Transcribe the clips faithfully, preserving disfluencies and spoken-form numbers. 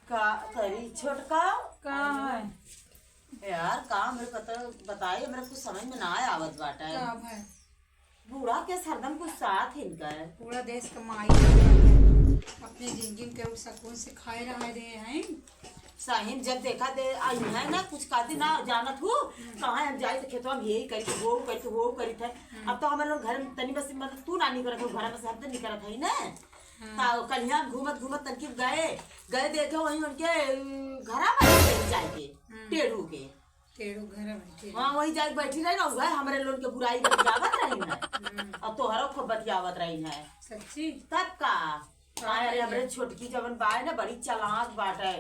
का करी छोटका? का है? यार, का हमरे पता बताई, हमरे कुछ समझ में ना आवत बाटे। का भाई? बूढ़ा के हरदम कुछ साथ इनका है। पूरा देश का माई अपने जिंदगी में केहू सुकून से खाए रहे दे हैं। सही में जब देखा दे, आ, इन्हें ना कुछ कहती ना जानत हूँ, कहाँ हम जाए तो खेतवा में यही करी थे, वो करी थे, वो करी थे। हम्म। अब तो हमारे लोग घर में तनी बस, मतलब, तू ना निकलत हो, घर में से हम तो निकलत है ना। हाँ। ता कलिया में घूमत घूमत तनकी गए, गए देखे वहीं उनके, अ, घरा में जाए के, हम्म। टेढ़ू के। टेढ़ू घर में, टेढ़ू। हाँ, वहीं जाए बैठी रही ना, वह हमरे लोग के बुराई बतियावत रही ना। हम्म। और तोहरो खूब बतियावत रही है। सच्ची? तब का? का अरे, भैया? हमरे छोटकी जवन बाय ना, बड़ी चालाक बाटे।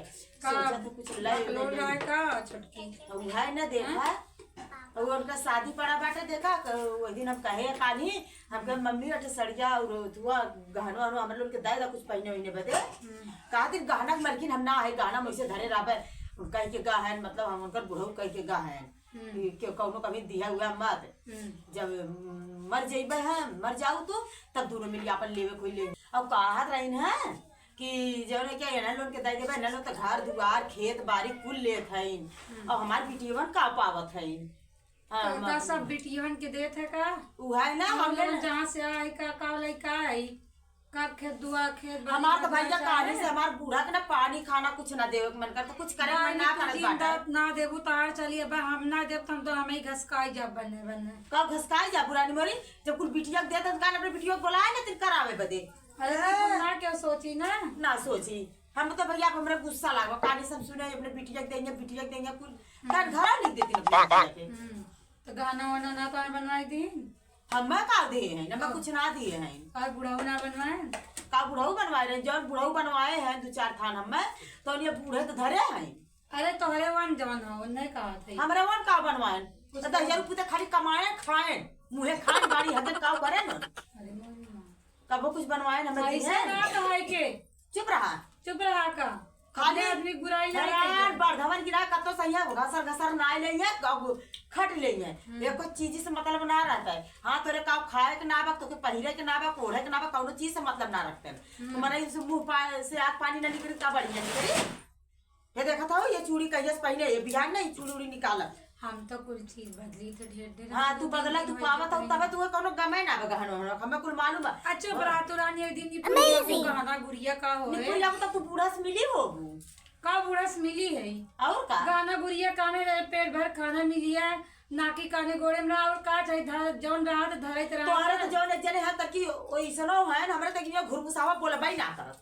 का? सोचा तो कुछ ले बकलोल ले। रहा है का छोटकी? उहे ना देखा। हाँ? और उनका शादी पड़ा बाटे, देखा, क-, वही दिन हम कहे काली, हमके हम्म। मम्मी अटे सड़िया और थुआ गहनो वहनो हमरे लोग के दे दा कुछ पहिने उहिने बदे। हम्म। कहा दिन गहना के मलकिन हम ना है, गहना में ऐसे धरे रहबे, कह के गा है, मतलब हम उनकर बुढ़ऊ कह के गा है। हम्म। कि, कि कौनो कभी दिया हुआ मत। हम्म। जब, उम, मर जइबे हम, मर जाऊ तू, तब दोनों मिल के आपन लेवे कोई ले। अब कहत रही ना, कि जौन है क्या, एना लोग के दे देबे, एना लोग तो घर दुआर, खेत बाड़ी कुल लेत हईन। हम्म। और हमार बिटियवन का पावत हईन? हाँ, तो हमार का सब बिटियवन के देत है का? उहे ना, हम हमरे लोग ना जहाँ से आए का, का लइका आई? का खेत दुआर, खेत बाड़ी हमार तो का भैया दुआर काहे से चाहे? हमार बूढ़ा के ना पानी खाना कुछ ना देवे के मन करता, कुछ करे के मन नहीं, ना तू करत जिंदा बाटे। ना देबू तो आर चली, अब हम ना देब तो हम तो हमें ही घसकाई जाब बने बने। का घसकाई जाब बुरानी मोरी? जब कुल बिटिया के देत हन, कान अपने बिटिया के बोलाए ना, तिन करावे बदे। अरे, तो ना क्यों सोची ना? ना सोची। हम तो भैया, अब हमरा गुस्सा लागल। काली सब सुने, अपने बिटिया के देंगे, बिटिया के देंगे, कुल हम्म। कान घरा लिख देती अपने बिटिया के। हम्म। तो गहना वहना ना तो बनवाई दी? हमें का दिए हैं? हमें हाँ। कुछ ना दिए हैं। और बुढ़ऊ ना बनवाए? का बुढ़ऊ बनवाए रहे? जौन बुढ़ऊ बनवाए हैं दो चार थान हमें, तो ये बूढ़े तो धरे हैं। अरे तोहरे वन जवन हो, नहीं कहा थे। हमरे वन का बनवाए? कुछ तो दहिया नहीं। रुपये तो खाली कमाए, खाए, मुँहे खाए, गाड़ी हदन काव करे न। अरे मोरी माँ। कबो कुछ बनवाए न, हमें ऐसे दिए। ना कहे के। चुप रहा। चुप रहा का? खाली अपने आदमी बुराई ना हरान कहे। बर्धवन गिरा कतो सही है, घसर घसर ना ले है, अब खट ले है। हम्म। एको चीज से मतलब ना रहता है। हाँ, तोरे का खाए के ना बा, तोके पहिरे के ना बा, ओढ़े के ना बा, कौनो चीज से मतलब ना रखते हैं। हम्म। तुम्हारे इनसे मुँह पा-, से आग पानी ना निकली, का बढ़िया निकली? ये देखत हो, ये चूड़ी कहिया से पहने, ये बिहान नहीं चूड़ी उड़ी निकालत। हम तो कुल चीज बदली तो ढेर ढेर हाँ, हम तू दो तीन बदला, दिन तू हो पावत हो, गए। तबे तू कौनो गमे ना बा गहन वहन, हमें कुल मालूम बा। अच्छा, और बरात रानी एक दिन की पूरी Amazing। गहना गुड़िया का हो निकुल है? जाओ तो तू बूढ़ा से मिली होबू। का बूढ़ा से मिली है? और का? गहना गुड़िया का में रहे, पेट भर खाना मिली है, नाकी काने गोड़े में रहा, और का चाही? धर, जौन रहा तो धरे तो रहा। तोहरे तो जौन एक जने है तकी ओइसनो है, हमरे तक ये घुरघुसावा बोलबे ना करत।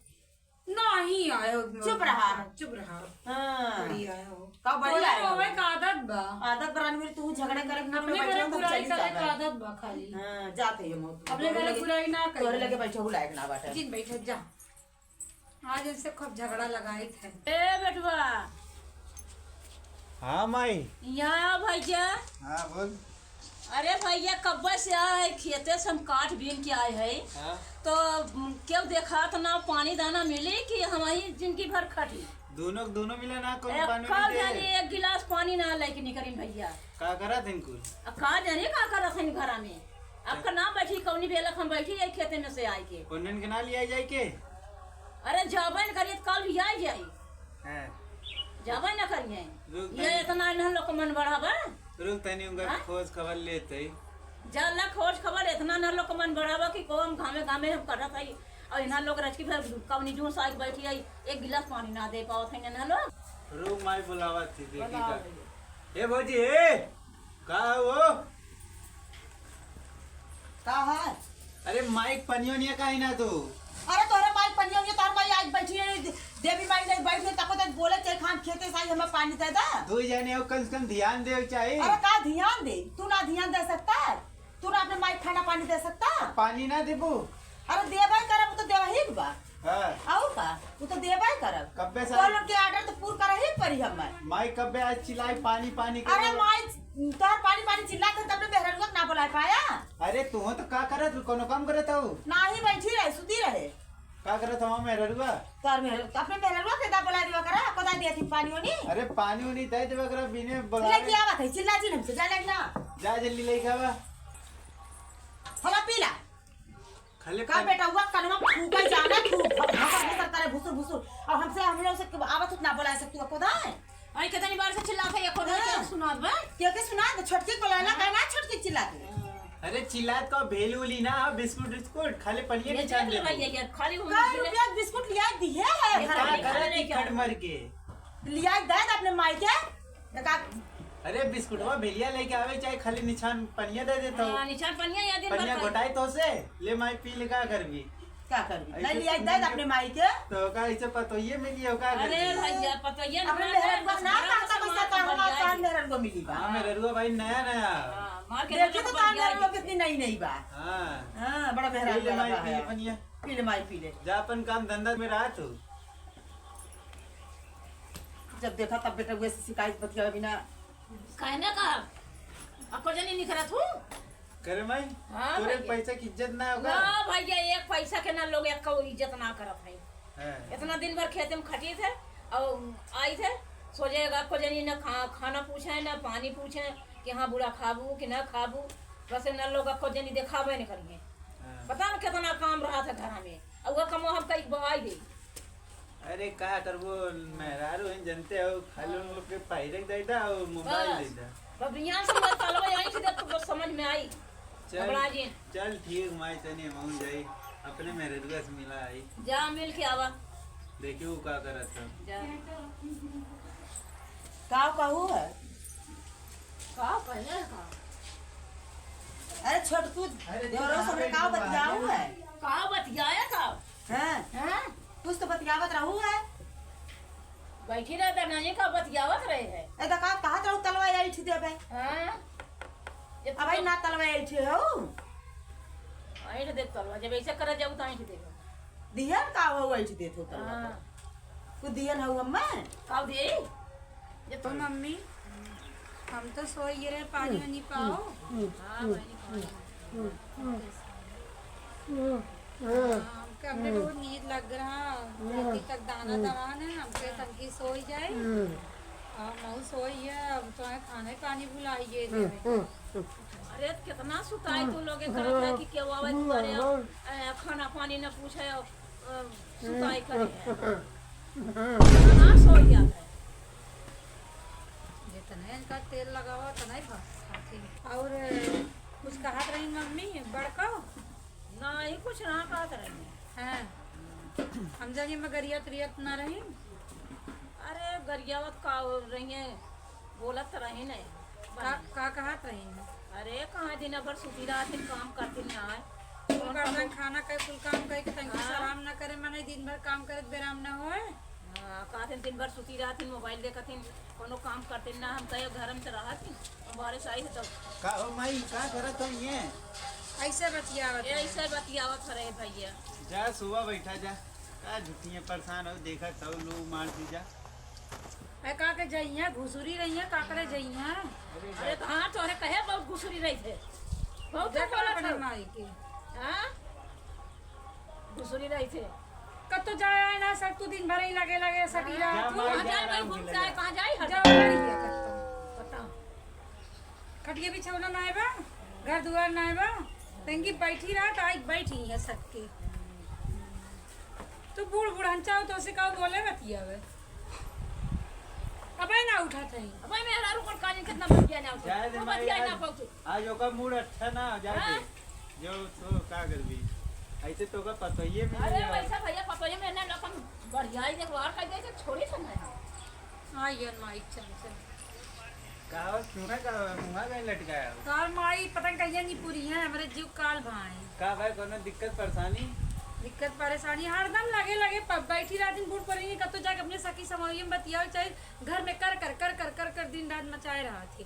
नहीं आयो। चुप रहा। चुप रहा। हाँ। बढ़िया हो। का बढ़िया तोरे है? रोवे का आदत बा। आदत बा, रानी मेरी, तू झगड़ा करे ना, अपने अपने घरे बैठे, हम बुराई चली करे जाबे। का आदत बा खाली। हाँ, जाते ही हम। अपने घरे बुराई ना करे। तोरे लगे बैठे हो लायक ना बाटे। जिन बैठे जा। आज इनसे खूब झगड़ा लगाई थे। ए बेटवा। हाँ माई। यहाँ भैया। हाँ बोल। अरे भैया, कब्बे से आए, खेते से हम काट बीन के आए हैं। हाँ। तो, उम, क्यों देखात ना, पानी दाना मिली कि हम ही जिंदगी भर खटी? दोनों, दोनों मिला ना, कौन ए, पानी कब नहीं दे? जानी एक गिलास पानी ना लेके निकली भैया। का करत हैं कुल? अब का जानी का करत हैं घरा में। अब का ना बैठी, कौनी बेलक हम बैठी, यही खेते में से आए के। उन्हन के ना लिया जाए के? अरे जाबे न करिए, तो कल भी आ जाए। हाँ। जाबे न करिए। रुक ये तनी। इतना इन्हन लोग का मन बढ़ावा। रुक तनी उनका हाँ? खोज खबर लेते ही। जा ला खोज खबर, इतना इन्हन लोग का मन बढ़ावा कि कौन घामे घामे हम करत हई। और इन्हन लोग रचकी भर कौनी जून साइक बैठी आई, एक गिलास पानी ना दे पावत है इन्हन लोग। रुक माई बुलावा थी, देखी बुलावा का। भैया। ए भौजी, ए! का हो? का है? अरे माइक पनियो निया काहे ना तू? अरे तोहरे माइक पनियो निया, तोहर माई आज बैठी है, दे-, देवी माई नहीं बैठ गई, तको तक बोले चाहे खान खेते से आई, हमें पानी दे दा। दो जने हो, कम से कम ध्यान देवे के चाही। अरे का ध्यान दे? तू ना ध्यान दे सकता? तू ना अपने माई खाना पानी दे सकता? पानी ना देबू? अरे देबे करब, उ तो देबही के बा। हाँ। और का? उ तो देबे करब। कब्बे से तो लोग के order तो पूर करही के पड़ी हमें। माई कब्बे आज चिल्लाई, "पानी, पानी" अरे करे। माई, तोहर पानी, पानी चिल्ला के तब ने मेहररुआ के ना बुलाए पाया। अरे तू तो का करत, कोनो काम करत हो? नाही, बैठी रहे, सुती रहे। का करत हो मेहररुआ? तोहर मेहर-, अपने मेहररुआ के दा बुला दिया करा, कोदा दिया थी पानी ओनी। अरे पानी ओनी दे देबे करा, बिने बुलाए। लेके आवत है, चिल्ला जी हमसे, जा लेके ना। जा जल्दी लेके आवा। हला पीला। खाली का पानी। बेटा हुआ कनवा फूका जाना, तू भसर भसर करे भुसुर भुसुर। और हमसे हम उसे आवत उतना बोला सकतू, एको दाई। आई, कितनी बार से चिल्लात है, एको दाई हाँ। क्या सुनात बा? क्या के सुनात? छोटकी को लाना हाँ। का ना, छोटकी चिल्लात है। अरे चिल्लात का भेलू ली ना, बिस्कुट, बिस्कुट, खाली पनिया ये निछान देख ले दे। भैया, ये खाली वो का बिस्कुट रुपया बिस्कुट लिया दिए है ये घर का में। करत ही खट मर के। लिया दे दे अपने माई के। देखा। अरे बिस्कुटवा भेलिया लेके आवे, चाहे खाली निछान पनिया दे देता हो। हाँ, निछान पनिया या दिन भर पनिया खाली। घोटाई तो से, ले माई पी ले, का करबी? का करबी? ऐसे नहीं लिया तो दे मिली अपने माई के। तो का ऐसे पतोहिए मिली हो का अरे करबी? भैया, पतोहिए अपने ना मेहररुआ ना, ना, कहता पैसा तो हमारा बरियाई। कान मेहररुआ मिली बा। हाँ, मेहररुआ भाई नया नया। हाँ, मार के देखी तो कान मेहररुआ कितनी नई नई बा। हाँ। हाँ, बड़ा पी ले मेहररुआ माई, बा पी ले है। पनिया। पी ले माई, पी ले। जा अपन काम धंधा में रहा तू। जब देखा तब बेटा वैसे शिकायत बतिया बिना। काहे ना कहा? अको जनी निकरत हूँ। करे माई, हाँ तोरे भैया। पैसा की इज्जत ना होगा? ना भैया, एक पैसा के ना लोग एक को इज्जत ना करत है। हाँ। इतना दिन भर खेते में खटी थे और आई थे, सोचे अको जनी ना खा-, खाना पूछे, ना पानी पूछे कि हाँ बूढ़ा खाबू कि ना खाबू, बस ना लोग अको जनी देखावे न करिए। हाँ। पता न कितना काम रहा था घर में, और वो कमो हम कई बहाई दे। अरे का करबो, मेहरारू हैं, जनते हो, खाली उन लोग के पायरेक दे दा और मोबाइल बस। दे दा। बस बिहान से वो तलवा यहीं से देख तो समझ में आई। चल, घबरा जी। चल ठीक, माई तनी हम जाई, अपने मेहररुआ से मिला आई। जा मिल के आवा। देखियो का करत है। जा। का कहू है? का कहले है का? अरे छोटकू, अरे देवरो तू सबरे कहाँ का बतियाऊ बतियावा? है? का बतियाया का? हैं? हैं? कुछ तो बतियावत रहू है। बैठी रह त नहीं का बतियावत रहे है। ए त का कहत रहू तलवा ऐंठ देबे। हाँ? ये अब आई तो ना तलवा ऐंठे हो। ऐंठ दे तलवा, जब ऐसे करे जाऊ त ऐंठ देबे। दिहन का हो ऐंठ देत हो तलवा हाँ। पर। तू दिहन हो हम्मे? का दे? ये तो मम्मी, हम तो सोई रहे, पानी वानी पाओ। हाँ, पानी पाओ। हाँ, हमके, हमरे बहुत नींद लग रहा, राती तक दाना दवा ने, हमके तनकी सोई जाए। और मऊ सोई है, अब तो है खाना ही पानी भुलाई गए थे। अरे, कितना सुताई तू लोग करत है कि केहू आवे दुआरे, अ, खाना पानी न पूछे, अ, सुताई करे है। कितना सोई जात है। जितने इनका तेल लगावा, उतना ही भात खाती। और कुछ कहत रही मम्मी, बड़का? नहीं, कुछ ना कहत रही। हाँ। हम जानी में गरियात रियत ना रही। अरे, गरियावत का रही है, बोलत रही नहीं। का, का कहत रही है? अरे, कहाँ दिन भर सुती रहत है, काम करती ना है। कुल कौन करना, काम? खाना कहे, कुल काम कहे कि तनकी हाँ। आराम ना करे, मने दिन भर काम करत बेराम ना होए। हाँ, कहत दिन भर सुती रहत है, मोबाइल देखत है, कोनो काम करते ना। हम कहे घर में तो रहत है, हम बाहर से आई है तो। का हो माई, का करत हो ये? ऐसे बतियावत ये है। ऐसे बतियावत है रे भैया। जा सुबह बैठा जा, का झूठी है परेशान हो, देखत हो लोग मार दी जा। ए, का के जइया, घुसुरी रही है, का करे जइया? अरे अरे, कहाँ तोहरे कहे बहुत घुसुरी रही थे, बहुत देख बोलत अपने हो। माई के। हाँ? घुसुरी रही थे। कत्तो जाए आए ना सर, तू दिन भर ही लगे लगे सटी हाँ। रहा जा तू। माई, कहाँ जा जाए, आराम घूम से जाए, लगा। कहाँ जाए हर जा जगह? माई है कत्तो। बताओ। खटिया बिछौना ना आए बा, घर दुआर ना आए बा, तंगी बैठी रहा, तो आई बैठी है सट के। तू बूढ़ बूढ़ हंचा हो, तो उसे का बोले बतियावे। अबे ना उठत है। अबे मेहरारू पर काजन कितना बतिया ना उठे। जाए दे तू माई, बतिया ना आज, पाऊ तू। आज ओकर मूड अच्छा ना हो, जाए हाँ? दे। जो तो का करबी? ऐसे तो ओकर पतोहिए में अरे नहीं वैसा भैया पतोहिए में ना लखन बढ़िया ही देखो, और कह दे छोड़ी सन है। हाँ, ये माई चल चल। का हो, सुना का हो, मुँहा कहीं लटकाया हो? तोर माई पता नहीं कहिया नहीं पूरी है, हमरे जीव काल भाई। का भाई, कोनो दिक्कत परेशानी? दिक्कत परेशानी हरदम लगे लगे प-, बैठी रहती, बूढ़ पड़ी, कत्तो जाके अपने सखी समूह में बतियाओ, चाहे घर में कर कर, कर कर, कर कर दिन रात मचाए रहती।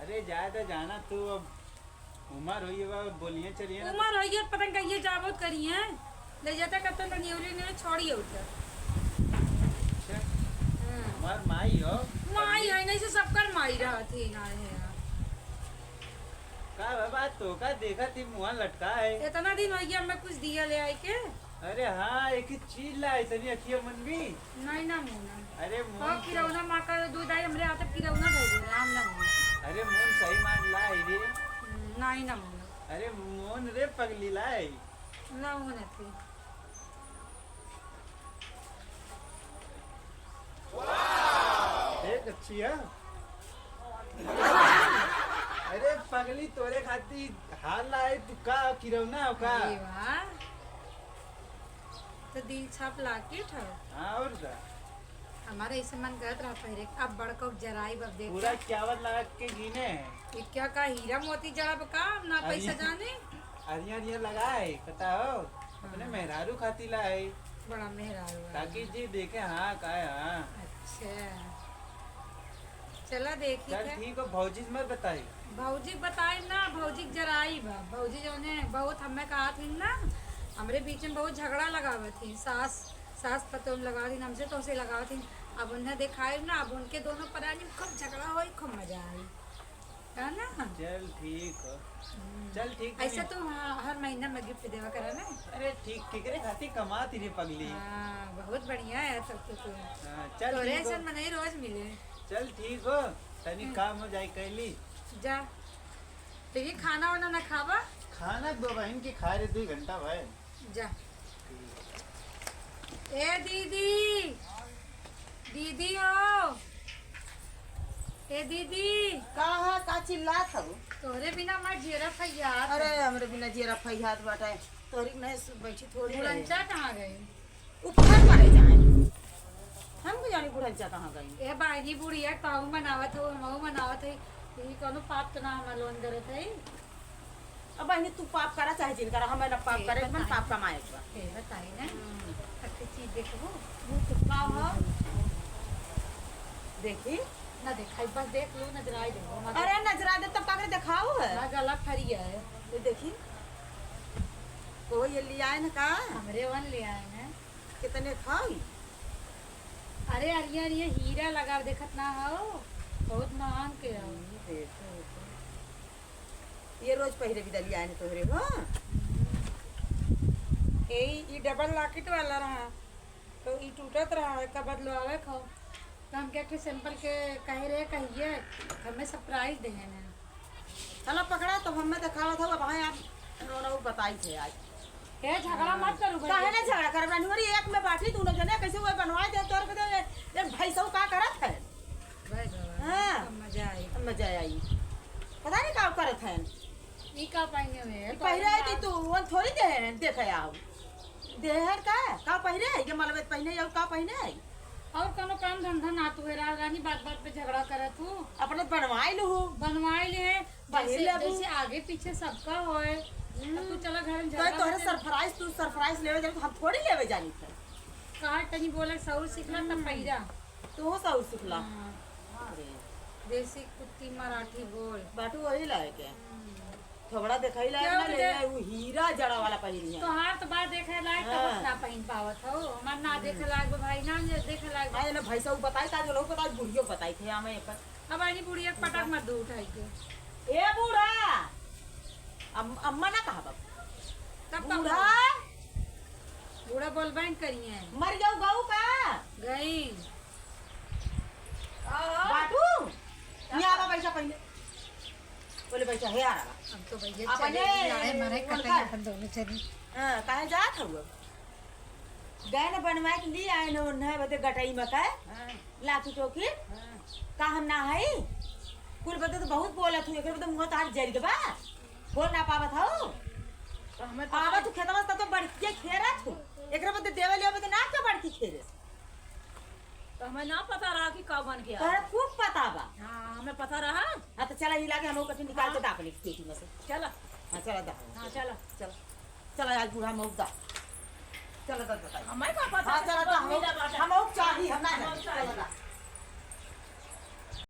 अरे जाए तो जाना तू, अब उमर होइए बा, बोलिए चलिए ना। उमर होइए, पता नहीं कहिए जाबो करिए। ले जाता कब तो निउरी ने छोड़ी उठे। अच्छा। हाँ। हमार माई हो। माई है, नहीं से सबकर माई रहती ना है। का बा, बात तो का देखा थी, मुँह लटका है। इतना दिन होइए, हमें कुछ दिया ले आए के। अरे हाँ, एक ही चीज ला, इतनी अखिया मन भी। नहीं ना मोना। अरे मोन हाँ, तो किरौना माँ का दूध आई, हमरे हाथे किरौना धर दे, राम ना मोना। अरे मोन सही मान ला है रे। हम्म, नहीं ना मोना। अरे मोन रे पगली ला है। ना मोना थी। छिया? अरे पगली, तोरे खातिर हार लाए, तू का किरौना हो का? अरे वाह, तो दिल छाप लाकेट है। हाँ, और का? हमारे ऐसे मन करत रहा पहले, अब बड़को जराई बब देख। पूरा इक्यावन लाख के गिने हैं। ये क्या का हीरा मोती जड़ब का, ना अरे, पैसा जाने। अरिया अरिया लगाए, पता हो? अपने हाँ। मेहरारू खातिर लाए। बड़ा मेहरारू है। ताकि जी देखे, हाँ, का है, हाँ। अच्छा। चला देखी चल थे। ठीक हो, भौजी से मत बताई। भौजी के बताई ना, भौजी के जराई बा। भौजी जौने बहुत हमें कहा थी ना, हमरे बीच में बहुत झगड़ा लगावत थी। सास, सास पतोह में लगावत थी, हमसे तो उसे लगावत थी। अब उन्हें दिखाई ना, अब उनके दोनों परानी में खूब झगड़ा होई, खूब मजा आई। है ना? चल ठीक हो। हम्म। चल ठीक है। ऐसे तो हाँ, हर महीना में गिफ्ट देवा करा ना। अरे ठीक, केकरे खातिर कमात ही रे पगली। हाँ, बहुत बढ़िया है तब तो तू। हाँ, चल तोरे ठीक हो। ऐसन मनई रोज मिले। चल ठीक हो, तनी हम्म। काम हो जाए कैली। जा। तो ये खाना वाना ना खावा? खाना दो बहन की खाए रे, दो घंटा भाई। जा। ए दीदी, दीदी हो, ए दीदी। का है, का चिल्लात हऊ? तोहरे बिना हमार जियरा फैयात। अरे, हमरे बिना जियरा फैयात बाटे। तोहरी नहीं सु-, बैठी थोड़ी रहे। बुढ़नचा कहाँ गई? उ फेर परे जाए। हम को जानी बुढ़नचा कहाँ गई। ए बहिनी, बुढ़िया ताऊ मनावत हो, हमहू मनावत है। ई कौनो पाप तो ना हमार लोन करत है। अब बहिनी, तू पाप करा चाहे जिन करा, हमें ना पाप ए, करे, मन बताई। पाप कमाए के बा। ए, बताई ना। हम्म। अच्छी चीज देखबो। मुंह तो का हो? देखी? ना देखाई, बस देख लो, नजराई देबो, मत अरे, नजरा दे, तब का करे देखाओ है? ना, गला फरिया है। ये देखी। ओ, ये लियाए न का? हमरे वन लियाए न। कितने खाई? अरे, अरे, अरे, हीरा लगा, देखत ना हो? बहुत महंग के हो। हम्म, देखो, देखो। ये रोज पहिरे बिदा लियाए न तोहरे हो? ए, ई डबल लॉकेट वाला रहा, तो ई टूटत रहा, एका बदलवावे को। तो हम क्या कि सैंपल के कहे रहे, कहिए, हमें सरप्राइज देहे ना। चला पकड़ा, तो हमें देखावत हो, अब हाँ, आप रोना वो बताई थे आज। ए, झगड़ा मत करू भाई। काहे ना झगड़ा करब, रानी, एक में बाटी दोनों जने, कैसे वो बनवाए दे, तोर के दे, एक भाई सब का करत है? भाई बाबा, हाँ। अब मजा आई। अब मजा आई। पता नहीं का करत है। ई का पहिने हुए? ई पहिरे है कि तू, वो थोड़ी दे है, देख आओ। देहर का? का पहिरे है? ये मलबे पहिने, ये का पहिने है? और कोनो काम धंधा ना तू है, रा-, रानी बात बात पे झगड़ा करत हूँ। अपने बनवाई लू। बनवाई ले है, पहिर जैसे, लेबू। जैसे आगे पीछे सबका होए, हम्म। अब तू चला घर में तो झगड़ा तोहरे मत कर। सरप्राइज, तू सरप्राइज लेवे जानी, तो हम थोड़ी लेवे जानी थे। कहा तनी बोले, सौर सीखला तब हम्म। पहिरा। तू सौर सीखला। हाँ। अरे। देसी कुत्ती मराठी बोल। बाटू वही लायक है। हम्म। थोबड़ा देखाई लायक क्या ना, बोले? ले ले, उ हीरा जड़ा वाला पहिरी है। तोहार तो बात देखे लायक, हाँ। तब ना पहिन पावत हो। हमार ना हम्म। देखे लायक बा भाई, ना देखे लायक बा। हाँ, ये ना भाई साहब बताई, ताज लोग बताई, बुढ़ियो बताई थे, हमें एक बार। अब आनी बुढ़िया के पटाक मत दू उठाई के। ए बूढ़ा, अम-, अम्मा ना कहा बाबू। तब का बूढ़ा? बूढ़ा बोलबे न करिए। मर जाऊ गऊ का? गई। बाटू, यहाँ आवा, बैठा पहले। बोले, "बैठा, हे आ रहा।" हम तो भैया अपने चले ही आए, मरे उनका कटाई अपन दोनों चली। हाँ, काहे जात हऊ अब? गए न बनवा के लिए आए न, उन्हें बदे गटई में का? हाँ। लाठी टोकी? हाँ। का हम ना हई? कुल बदे तो बहुत बोलत हूँ, एकरे बदे मुँह तार जरि के बा। बोल ना पावत हऊ? तो हमें तो आवा तू खेतवा से, तब तो बड़की खेरत हूँ। एकरे बदे देवे लेवे बदे ना के बड़की खेरे। तो हमें ना पता रहा कि का बन के तोहरा आवा। खूब पता बा। हाँ, हमें पता रहा। हाँ, तो चला, हिला के हम ओकर निकाल के हाँ। दाप ले पेटी में से। चला। हाँ, चला, दाप। हाँ, चला। चला। चला, आज बूढ़ा मौका। चला, दाप बताई। हमें का पता हाँ,